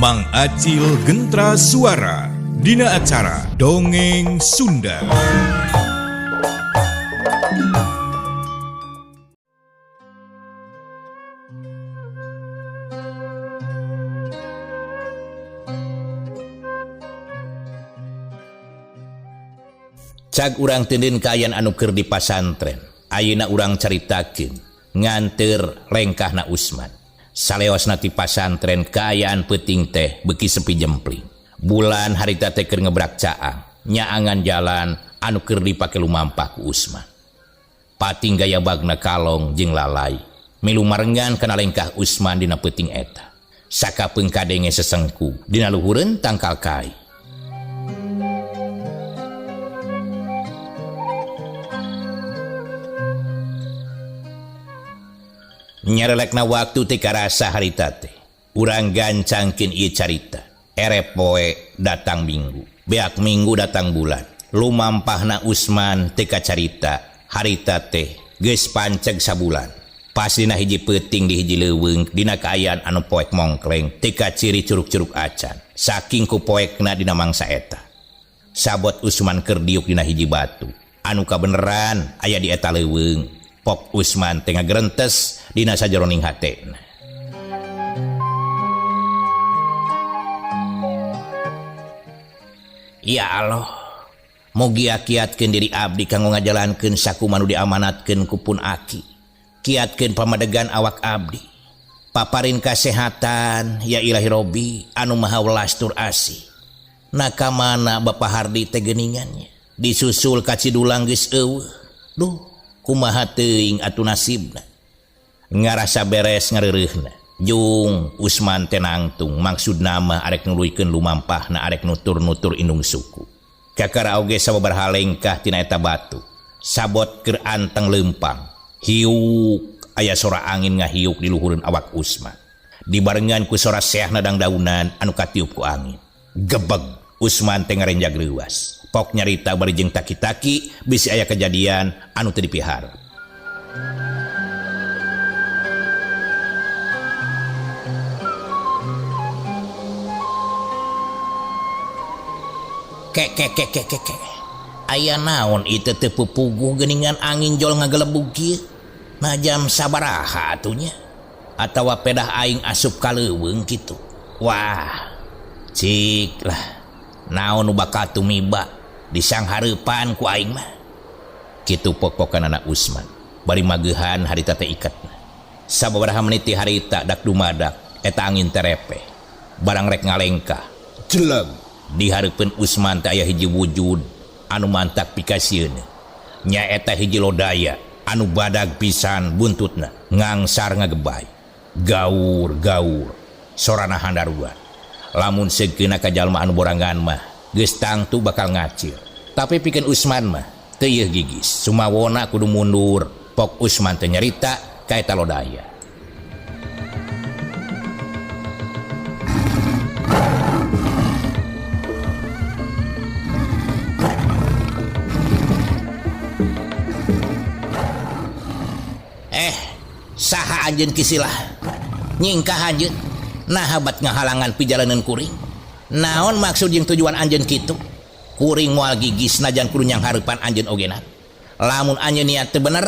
Mang Acil Gentra Suara Dina acara Dongeng Sunda. Cag urang teuneun kaayaan anu keur di pasantren. Ayeuna urang caritakeun nganteur lengkahna Usman. Saleosna ti pasantren kaayaan peuting teh beuki sepi jempling. Bulan harita teh keur ngebrak caang, nyaangan jalan anu keur dipake lumampah ku Usman. Pating gaya bagna kalong jeung lalai, milu marengan kana lengkah Usman dina peuting eta. Sakapeung kadenge sesengku dina luhureun tangkal kai. Nyarelekna waktu teu karasa harita teh. Urang gancangkeun ieu carita. Erep poe datang minggu, beak minggu datang bulan. Lumampahna Usman teu kacarita, harita teh geus panceg sabulan. Pas dina hiji peuting di hiji leuweung dina kaayaan anu poek mongkleng teu kaciri curug-curug acan. Saking ku poekna dina mangsa eta. Sabot Usman keur diuk dina hiji batu. Anu kabeneran aya di eta leuweung. Pok Usman teh ngagerentes dina sajeroning hatena. Ya Allah, mugi kiatkeun diri abdi kanggo ngajalankeun sakumaha nu diamanatkeun ku pun aki. Kiatkeun pamadegan awak abdi. Paparin kasehatan ya Ilahi Robbi anu maha welas tur asih. Naka mana Bapak Hardi teh geuningannya? Disusul ka Cidulang geus eueuh. Duh, kumaha teuing atuh nasibna. Ngarasa beres ngareureuhna. Jung Usman teh nangtung maksudna mah arek nuluykeun lumampahna arek nutur-nutur indung suku. Kakara oge sababaraha lengkah tina eta batu. Sabot keur anteng leumpang. Hiuk aya sora angin ngahiuk di luhureun awak Usman. Dibarengan ku sora seahna dangdaunan anu katiup ku angin. Gebeg Usman teh ngarenjag leuwas. Pok nyarita bari jeung taki-taki bisi aya kejadian anu teu dipiharep. Ke ke ke ke ke ke. Aya naon ieu teh pupuguh geuningan angin jol ngagelebug kieu. Nah jam sabaraha atuh nya? Atawa pedah aing asup ka leuweung kitu. Wah, cik lah. Naon nu bakal tumiba disanghareupan ku aing mah. Kitu pok-pokanana Usman. Bari mageuhan harita teh iketna. Sababaraha menit ti harita dak dumadak eta angin terepeh. Barang rek ngalengkah. Jeleng di hareupeun Usman teh aya hiji wujud anu mantak pikasieun. Nyaeta hiji lodaya anu badag pisan buntutna ngangsar ngagebay. Gaur-gaur sorana handaruan. Lamun segeuna ka jalma anu borangan mah geus tangtu bakal ngacir. Tapi pikeun Usman mah teu yeuh gigis. Sumawona kudu mundur. Pok Usman teh nyarita ka eta lodaya. Saha anjeun kisilah? Nyingkah anjeun? Nah bat ngahalangan pijalanan kuring. Naon maksud jeung tujuan anjeun kitu? Kuring moal gigis najan kudu nyanghareupan anjeun ogenan. Lamun anjeun niat teu bener,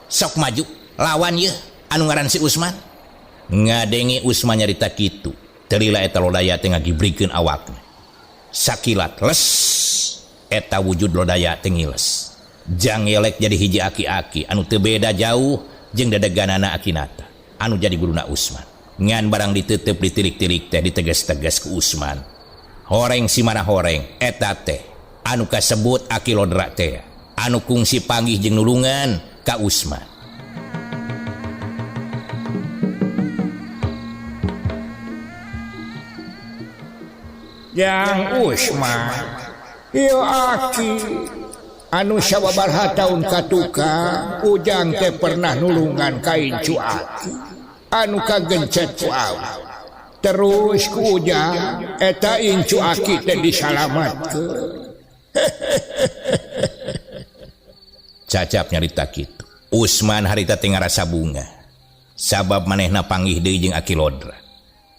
sok maju lawan yeuh anu ngaran si Usman. Ngadenge Usman nyarita kitu, teu lila eta lodaya teh ngagibrikeun awakna. Sakilat les eta wujud lodaya teh ngiles. Jangelek jadi hiji aki-aki anu teu beda jauh jeung dedeganana akinata anu jadi guruna Usman. Ngan barang ditutup ditilik-tilik teh ditegas-tegas ku Usman. Horeng si mana horeng eta teh anu kasebut aki lodra teh anu kungsi panggih jeung nulungan ka Usman. Yang Usman ieu aki anu sababaraha taun katukang ujang teh pernah nulungan ka incu aki anu kagencet ku awi. Terus ku ujang eta incu aki teh disalamatkeun. Cacap nyarita kitu. Usman harita teh ngarasa bunga. Sabab manehna panggih deui jeung aki lodra.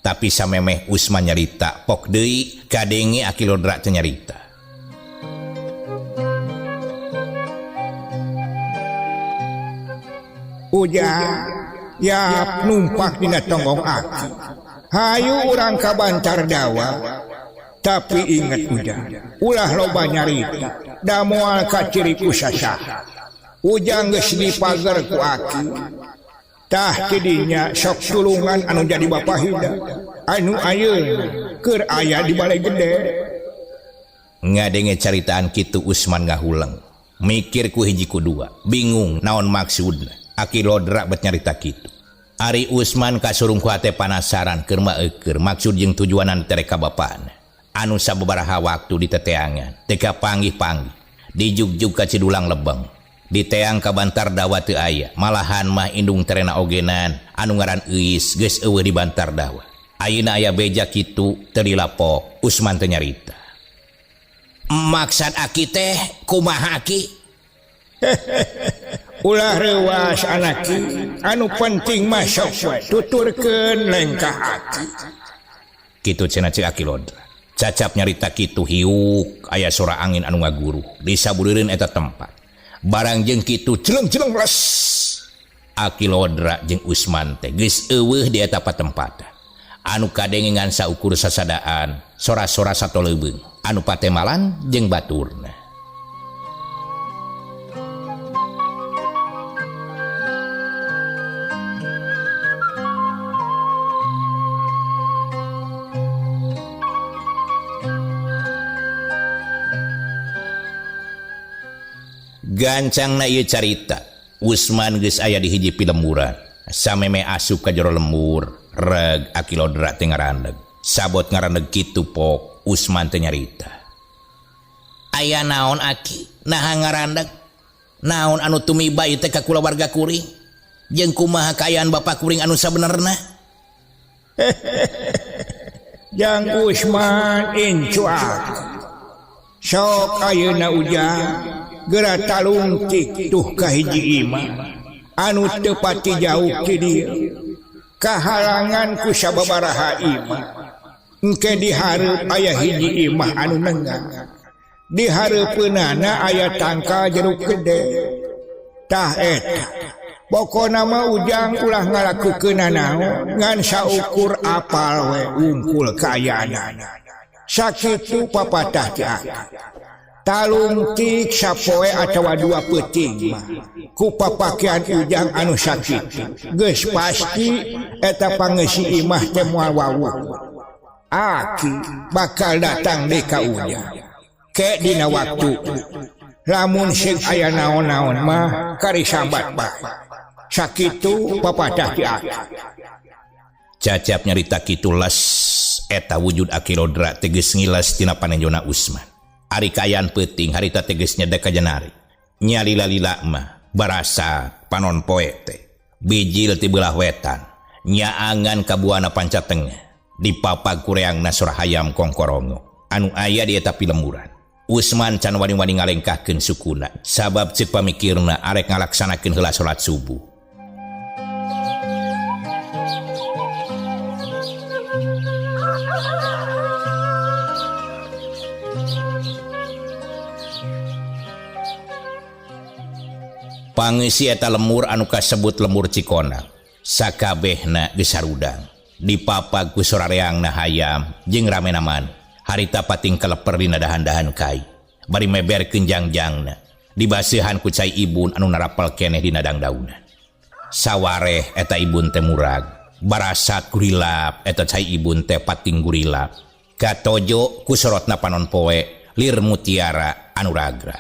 Tapi samemeh Usman nyarita pok deui kadenge Aki Lodra teu nyarita. Ujang yap numpak dina tonggong aki. Hayu urang ka Bantar Dawa. Tapi inget Ujang, ulah loba nyarita, da moal kaciri ku sasaha. Ujang geus dipager ku aki. Tah tidinya sok tulungan anu jadi bapa hida, anu ayeuna keur aya di balai gede. Ngadenge caritaan kitu Usman ngahuleng, mikir ku hiji ku dua, bingung naon maksudna. Aki Lodra bet nyarita kitu. Ari Usman kasurung ku hate panasaran keur maeukeur maksud jeung tujuanan tere ka bapana. Anu sababaraha waktu diteteangan, teu kapanggih-panggih, dijugjug ka Cidulang Lebeng, diteang ka Bantar Dawa teu aya, malahan mah indung terena ogenan anu ngaran Euis geus eueuh di Bantar Dawa. Ayeuna aya beja kitu teu dilapok, Usman teu nyarita. Maksad aki teh kumaha aki? Ulah reuas anaki, anu penting mah sok we tuturkeun lengkah aki. Kitu cenah Ceu Aki Lodra. Cacap nyarita kitu hiuk aya sora angin anu ngaguruh disaburireun eta tempat. Barang jeung kitu celeng-celeng les. Aki Lodra jeung Usman teh geus eueuh di eta patempatan. Anu kadenge ngan saukur sasadaan, sora-sora satoleubeung, anu patemalan jeung baturna. Gancangna ieu carita, Usman geus aya di hiji pilemburan. Sameme asup ka jero lembur, reg Aki Lodra teh ngarandeg. Sabot ngarandeg kitu pok, Usman teh nyarita. Aya naon aki? Naha ngarandeg? Naon anu tumiba ieu teh ka kulawarga kuring? Jeung kumaha kaayaan bapa kuring anu sabenerna? Jang Usman incuak. Sok ayeuna Ujang geura talungtik tuh ka hiji imah anu teu pati jauh ti dieu. Kahalangan ku sababaraha imah. Engke dihareup aya hiji imah anu nengah. Dihareupeunana aya tangkal jeruk gede. Tah eta. Pokona mah Ujang ulah ngalakukeun nanaon ngan saukur apal we wungkul kaayaanana. Sakitu papatah ti aki. Talungtik sapoe atawa dua peuting mah ku papakean Ujang anu sakitu geus pasti eta pangeusi imah teh moal wawuh. Aki bakal datang deui ka Ujang ke dina waktu lamun sing aya naon-naon mah kari sambat bae. Sakitu papatah ti aki. Cacap nyarita kitu les eta wujud Aki Lodra teh geus ngiles tina panenjona Usman. Ari kaayaan peuting harita teh geus nyedek ka jenari. Nya lila-lila mah barasa panon poe teh bijil ti beulah wetan nyaangan ka buana panca tengah dipapag kureangna sora hayam kongkorongo anu aya di eta pilemburan. Usman can wani-wani ngalengkahkeun sukuna sabab ceuk pamikirna arek ngalaksanakeun heula salat subuh. Pangeusi eta lemur anu kasebut lemur Cikonang sakabehna geus sarudang dipapag ku sorareangna hayam jeung ramena man. Harita pating kaleper dina dahan-dahan kai bari meberkeun jangjangna dibaseuhan ku cai ibun anu narapel keneh dina dangdaunan. Sawareh eta ibun teh murag barasat gurilap eta cai ibun teh pating gurilap katojo ku sorotna panon poe lir mutiara anu ragra.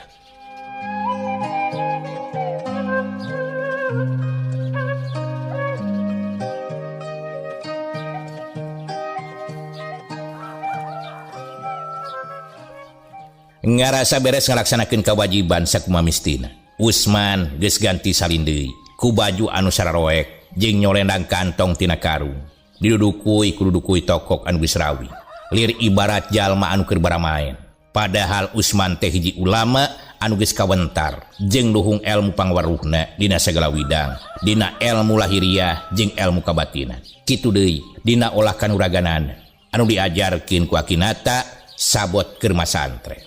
Ngarasa beres ngalaksanakeun kewajiban sakumaha mistina. Usman geus ganti salin deui ku baju anu sararoek jeung nyolendang kantong tina karung. Didudukui ku dudukui tokok anu geus rawi. Lir ibarat jalma anu keur baramaen. Padahal Usman teh hiji ulama anu geus kawentar jeung luhung elmu pangwaruhna dina sagala widang, dina elmu lahiriah jeung elmu kabatinan. Kitu deui dina olah kanuraganan anu diajarkeun ku Akinata sabot keur masantren.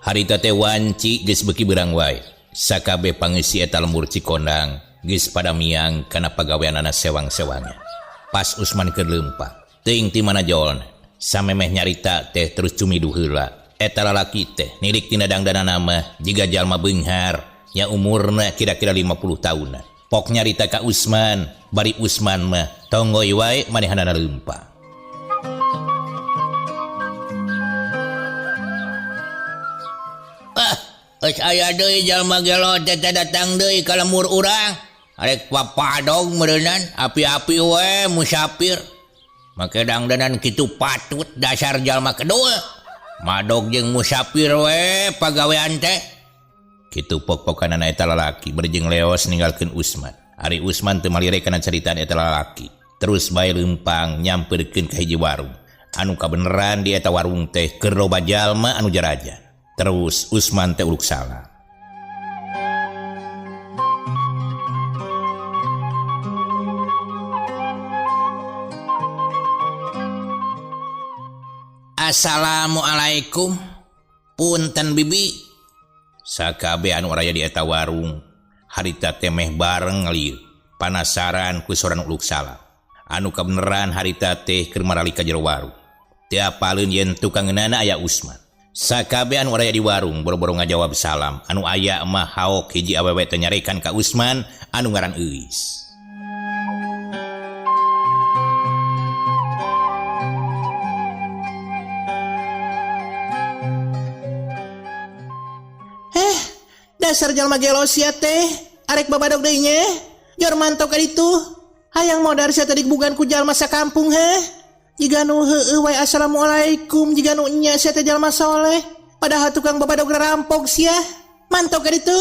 Harita teh wanci geus beuki beurang wae. Sakabeh pangeusi eta lembur Cikondang geus pada miang kana pagaweanana sewang-sewangan. Pas Usman keur leumpang, teuing ti mana jolna. Samemeh nyarita teh terus cumiduh heula. Eta lalaki teh nilik tina dangdanana mah jiga jalma beunghar, nya umurna kira-kira 50 tahunan. Pok nyarita ka Usman, bari Usman mah tonggoy wae manehanana leumpang. Geus aya deui jalma gelo teh datang deui ka lembur urang. Arek papadog meureunnan api-api we musafir. Make dangdanan kitu patut dasar jalma kedua. Madog jeung musafir we pagawean teh. Kitu pok-pokanana eta lalaki berjeng leos ninggalkeun Usman. Ari Usman teu malire kana caritaan eta lalaki. Terus bae leumpang nyamperkeun ka hiji warung. Anu kabeneran di eta warung teh keur loba jalma anu jaraja. Terus Usman teh uluk salam. Assalamualaikum. Punten bibi. Sakabeh anu araya di eta warung harita teh meh bareng ngalieu panasaran ku soran uluk salam. Anu kabeneran harita teh keur maralik ka jero warung. Teu apaleun yen tukang ngeunana aya Usman. Sakabeh anu araya di warung boro-boro ngajawab salam. Anu aya mah haok hiji awewe teh nyarekan ka Usman anu ngaran Euis. Dasar jalma gelo sia teh, arek babadog deui nya. Jor mantau ka ditu. Hayang modar sia teh dibugan ku jalma sakampung heh. Jiga nu heueuh wae assalamualaikum, jiga nu nya sia teh jalma soleh. Padahal tukang babadog rampok sia. Mantau ka ditu.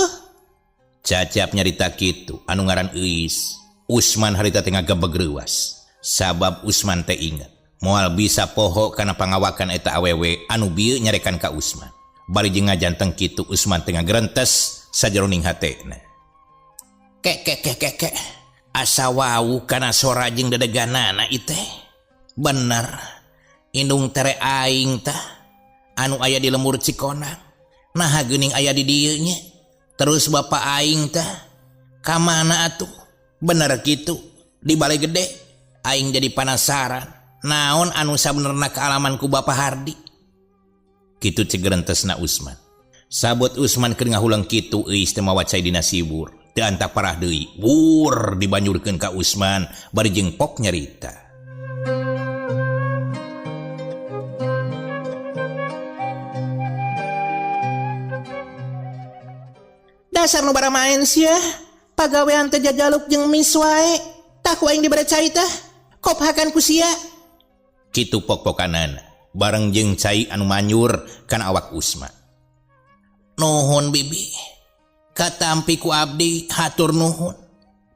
Cacap nyarita kitu anu ngaran Euis. Usman harita teh ngagebeg reuas. Sabab Usman teh inget moal bisa poho kana pangawakan eta awewe anu bieu nyarekan ka Usman. Bari jeung ngajanteng kitu Usman teh ngagerentes sajeroning hatena. Kek kek kek kek kek. Asa wau kana sora jeung dedeganana ieu teh. Bener. Indung tere aing tah anu aya di lembur Cikonang. Naha geuning aya di dieu nya. Terus bapa aing tah ka mana atuh? Bener kitu. Di balai gede aing jadi panasaran. Naon anu sabenerna kaalaman ku Bapa Hardi? Kitu cegerentesna Usman. Sabot Usman keur ngahulang kitu euis teh mawa cai dina sibur. Teu antak parah deui. Wur dibanyurkeun ka Usman bari jeung pok nyarita. Dasar nu baramaen sia. Pagawean teh jajaluk jeung mis wae. Tah ku aing dibere cai tah. Kophakan ku sia. Kitu pok-pokanana. Bareng jeung cai anu manyur kana awak Usman. Nuhun bibi. Katampi ku abdi hatur nuhun.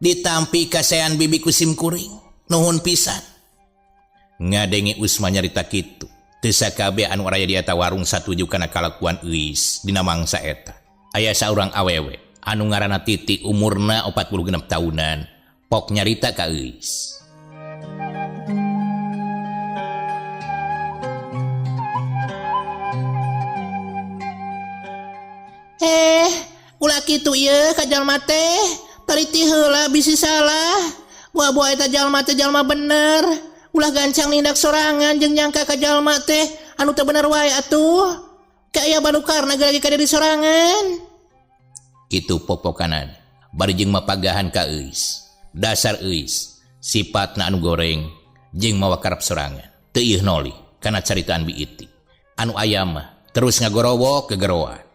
Ditampi kasean bibi ku simkuring. Nuhun pisan. Ngadenge Usman nyarita kitu. Teu sakabeh anu araya di eta warung satuju kana kalakuan Euis dina mangsa eta. Aya saurang awewe anu ngaranna Titi umurna 46 tahunan. Pok nyarita ka Euis. Ulah kitu ieu ka jalma teh, teliti heula bisi salah. Buah-buah eta jalma teh jalma bener. Ulah gancang nindak sorangan jeung nyangka ka jalma teh anu teu bener wae atuh. Ka aya balukarna ge lagi ka diri sorangan. Kitu popokanan bari jeung mapagahan ka Euis. Dasar Euis sipatna anu goreng jeung mawa karep sorangan. Teu ieu noli kana caritaan Bi Iti. Anu aya mah terus ngagorowok gegeroan.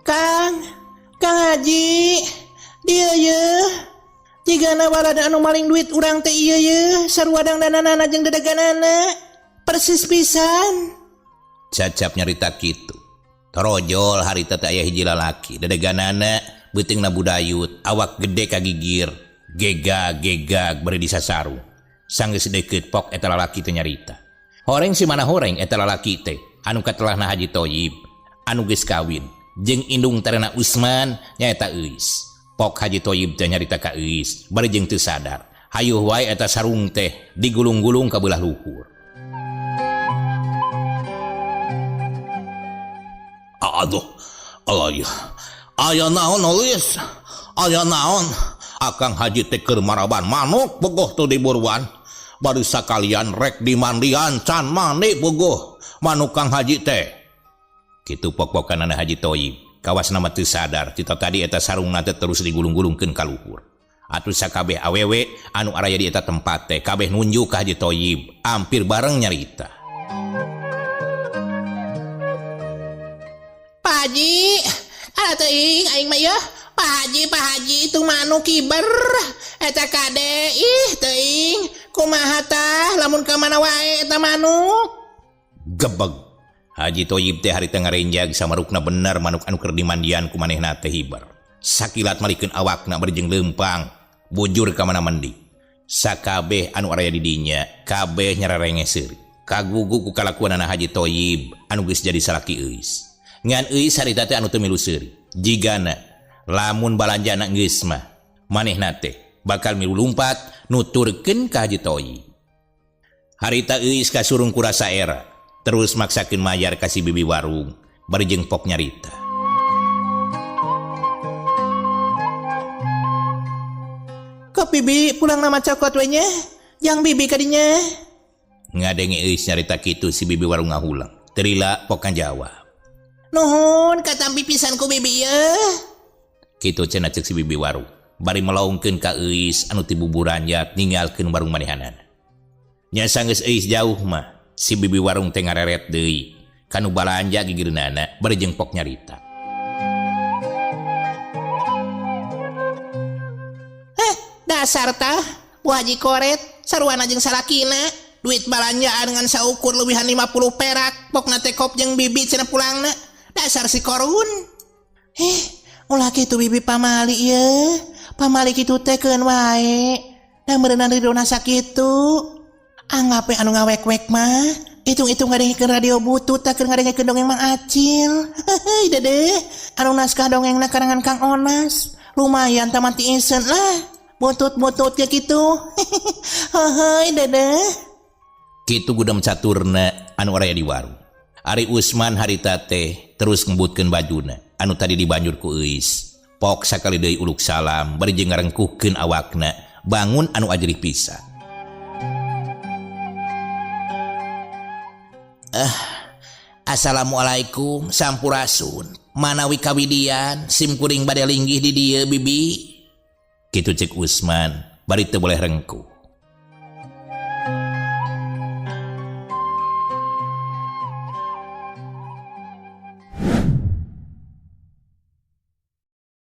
Kang, Kang Haji, dia ye. Jigana walada anu maling duit urang teh ieu ye, sarua dangdananana jeung dedeganana. Persis pisan. Cacap nyarita kitu. Torojol harita teh aya hiji lalaki dedeganana beuteungna budayut awak gede kagigir gegag gegag bari disasarung. Sanggeus deukeut pok eta lalaki teh nyarita. Horeng si mana horeng eta lalaki teh anu katelahna Haji Toyib anu geus kawin jeung indung tarena Usman nyaeta Euis. Pok Haji Toyib teh nyarita ka Euis bari jeung teu sadar. Hayuh wae eta sarung teh digulung-gulung ka beulah luhur. Aduh, Allah ya. Aya naon Euis? Aya naon? Akang Haji teh keur maraban manuk bogoh tuh di buruan. Bari sakalian rek dimandian can mandi bogoh manuk Kang Haji teh. Kitu pok-pokanana Haji Toyib. Kawas nama teu sadar cita tadi eta sarungna teh terus digulung-gulungkeun ka luhur. Atuh sakabeh awewe anu araya di eta tempat teh kabeh nunjuk ka Haji Toyib, ampir bareng nyarita. Pak Haji, ala teuing aing mah yeuh. Pak Haji, Pak Haji itu manuk kiber. Eta kade ih teuing kumaha tah lamun ka mana wae eta manuk. Gebeg. Haji Toyib teh harita ngarenjag samarukna bener manuk anu keur dimandian ku manehna teh hiber. Sakilat malikeun awakna bari jeung leumpang, bujur ka mana mandi. Sakabeh anu araya di dinya kabeh nyararenge seuri. Kagugu ku kalakuanana Haji Toyib anu geus jadi salaki Euis. Ngan Euis harita teh anu teu milu seuri. Jigana lamun balanjana geus mah manehna teh bakal milu lumpat nuturkeun ka Haji Toyib. Harita Euis kasurung ku rasa era. Terus maksakeun mayar ka si bibi warung bari jeung pok nyarita. Kok bibi pulang nama cokot we nya? Jang bibi kadinya. Ngadenge Euis nyarita kitu si bibi warung ngahulang. Terila pok ngajawab. Nuhun katampi pisan ku bibi ye. Kitu cenah ceuk si bibi warung. Bari melongkeun ka Euis anu ti buburanjat ninggalkeun warung manehanana. Nya sanggeus Euis jauh mah si bibi warung teh ngareret deui kanu balanja gigireunana bari jeung pok nyarita. Dasar tah Bu Haji Koret saruana jeung salakina duit balanjaan ngan saukur leuwihan 50 perak pokna teh kop jeung bibi cenah pulangna dasar si korun. Ulah kitu bibi pamali ieu pamali kitu teh keun wae da meureunana ridona sakitu. Anggap we anu ngawek-wek mah hitung-hitung ngadengikeun radio butut tah keur ngadengikeun dongeng Mang Acil. Heuheuy dedeh anu naskah dongengna karangan Kang Onas lumayan taman tiisen lah butut-butut ya kitu. Heuheuy dedeh. Kitu gudem caturna anu araya di warung. Ari Usman harita teh terus ngebutkeun bajuna anu tadi dibanjur ku Euis. Pok sakali deui uluk salam bari jeung ngarengkuhkeun awakna bangun anu ajrih pisan. Assalamualaikum sampurasun manawi kawidian sim kuring bade linggih di dieu bibi. Kitu cek Usman bari teu boleh rengkuh.